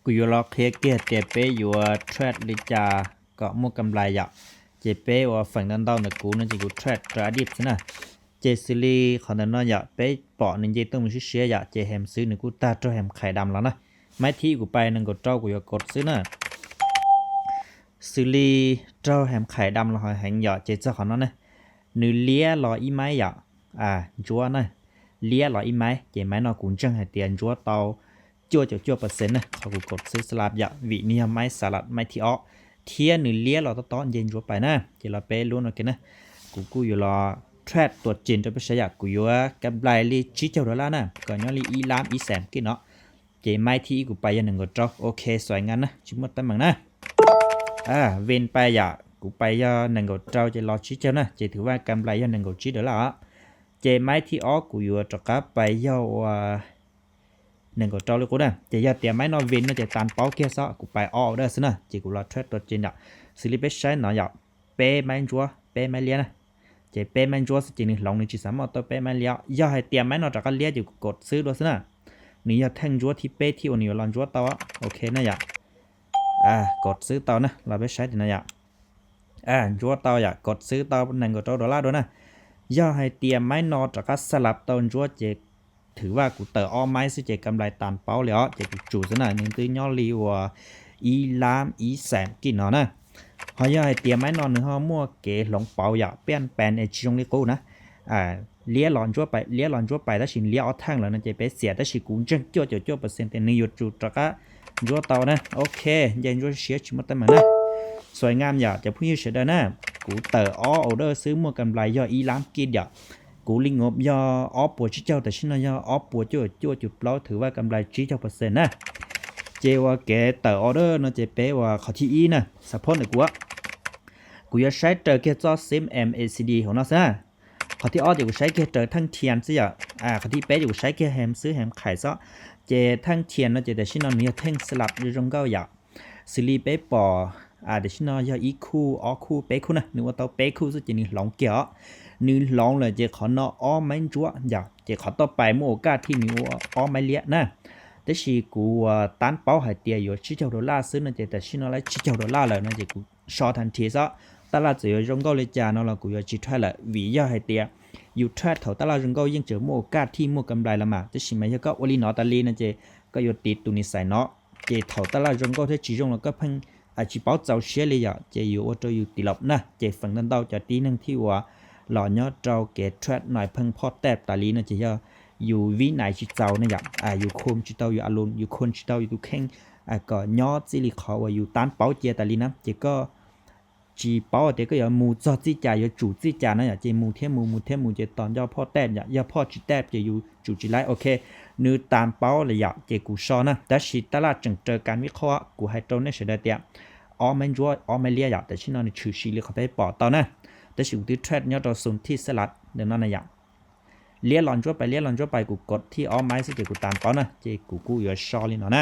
Kuv yuav los qhia kiag tias peb yuav trade li cas kom muaj kam nplais yom. Ces peb ua feem ntau ntau ntawm kuv no ces kuv trade rau adib xwb na. Ces xws li qhov ntawm no yom, peb pom nws nce tuaj mus siab siab yom, ces hem xwb nws kuj tag raug hem khais dam los na. Maib thib kuv pais nees nkaum rau kuv yuav kod xwb na. Xws li raug hem khais dam los heev yom, ces txog qhov no na, nws liab los ib maib yom, ntsuab na, liab los ib maib, ces maib no kuv ntseeg hais tias ntsuab tau cuaj caum cuaj percent na, qhov kuv kod xwb slab yom, vim nws yog maib xas las maib thib ob, thiab nws liab los tob tob nce ntsuab pais na. Ces los peb lub no ke na, kuv kuj yuav los trade tuam tsees rau peb saib yom, kuv yuav kam nplais li tsib caug dollar na, kom nyob li ib lab ib xees kij no. Ces maib thib ib kuv pais yog nees nkaum rau, ok, xuaim ngas na, tsis muaj teeb meem na. Ven pais yom, kuv pais yog nees nkaum rau ces los tsib caug na, ces thwm vaj kam nplais yog nees nkaum tsib dollar os. Ces maib thib ob kuv yuav rov qab pais yog ua nees nkaum rau li qub na. Ces yog tias maib no ven no ces tas paub kiag xwb, kuv pais ob order xwb na, ces kuv los trade tuam tsees yom. Xws li peb saib no yom, peb maib ntsuab peb maib liab na. Ces peb maib ntsuab xwb ces nws hloov, nws tsis xav muaj tau peb maib liab. Yog hais tias maib no rov qab liab ces kuv kod xwb dua xwb na. Nws yog theej ntsuab thib peb thib uas nws yuav los ntsuab tau, ok na yom. Kod xwb tau na, los peb saib tim no yom. Ntsuab tau yom, kod xwb tau nees nkaum rau dollar dua na. Yog hais tias maib no rov qab xas las tau ntsuab ces thwm vaj kuv tawm ob maib xwb ces kam nplais tas paub li os, ces kuv tsum xwb na, nws twb nyob li uas ib lab ib xees kij no na. Ho yog hais tias maib no nws ho muaj kev hloov pauv yom, peb pais es tsis zoo li qub na. Liab los ntsuab pais, liab los ntsuab pais tab sis liab ob theej lawm no ces peb xiam, tab sis kuv ntseeg cuaj caum cuaj percent tias nws yuav tsum rov qab ntsuab tau na. Ok, nce ntsuab siab tsis muaj teeb meem na. Xuaim ngas yom cov phooj ywg sawv daws na, kuv tawm ob order xwb muaj kam nplais yog ib lab kij yom. Kuv li nkaus yog ob puas tsib caug, tam sim no yog ob puas cuaj caum cuaj, cuaj caum plaub, thwm vaj kam nplais tsib caug percent na. Ces ua kev tawm order no ces peb ua qhov thib ib na, support ntawm kuv. Kuv yuav saib raws kiag txoj xim M A C D hauv no xwb na. Qhov thib ob ces kuv saib kiag raws theej thias xwb yom. Qhov thib peb ces kuv saib kiag hem xwb, hem khais xwb. Ces theej thias no ces tam sim no nws yog theej slab zoo nkauj yom. Xws li peb pom tam sim no yog ib khuj, ob khuj, peb khuj na, nws ua tau peb khuj xwb ces nws hloov kiag os. Nws hloov lawm ces qhov no ob maib ntsuab yom, ces qhov toj pais muaj ua kaj thij nws ua ob maib liab na. Tab sis kuv ua tab paub hais tias yuav tsib caug dollar xwb no ces tam sim no lawv tsib caug dollar lawm no ces kuv so than thiv xwb. Taj laj txawm yuav zoo nkauj li cas no los kuv yuav tsis trade lawm, vim yog hais tias yus trade thaum taj laj zoo nkauj yeej tseem muaj ua kaj thij muaj kam nplais los mas, tab sis mas yog koj ua li no tas li no ces koj yuav tiv tus nws xais no. Ces thaum taj laj zoo nkauj thiab tsis zoo los koj pheej tsis paub txaus siab li yom, ces yuav ua rau yus tiv laus na. Ces feem ntau ntau cov tib neeg thij uas los nyob rau kev trade no pheej phoj taj tas li no ces yog yus vib nais tsis txaus na yom, yus khum tsis tau yus alum, yus khum tsis tau yus tus kheej, kom nyob txij li qhov uas yus tab paub cia tas li na, ces koj tsis paub tias koj yuav mus txog txij cas, yuav tsum txij cas na yom, ces mus thiab mus, mus thiab mus ces tos nco phoj taj yom, yog phoj tsis taj ces yus tsum tsis laib. Ok, nws tab paub lawm yom, ces kuv so na, tab sis taj laj tseem raws kam vib qhob, kuv hais rau nej sawv daws tias ob maib ntsuab ob maib liab yom, tam sim no nws tshwm sim li qhov peb pom tau na. Tab sis kuv twb trade nyob rau xum thij xab las ntawm no na yom. Liab los ntsuab pais, liab los ntsuab pais, kuv kod thij ob maib xwb ces kuv tab paub na, ces kuv kuj yuav so li no na.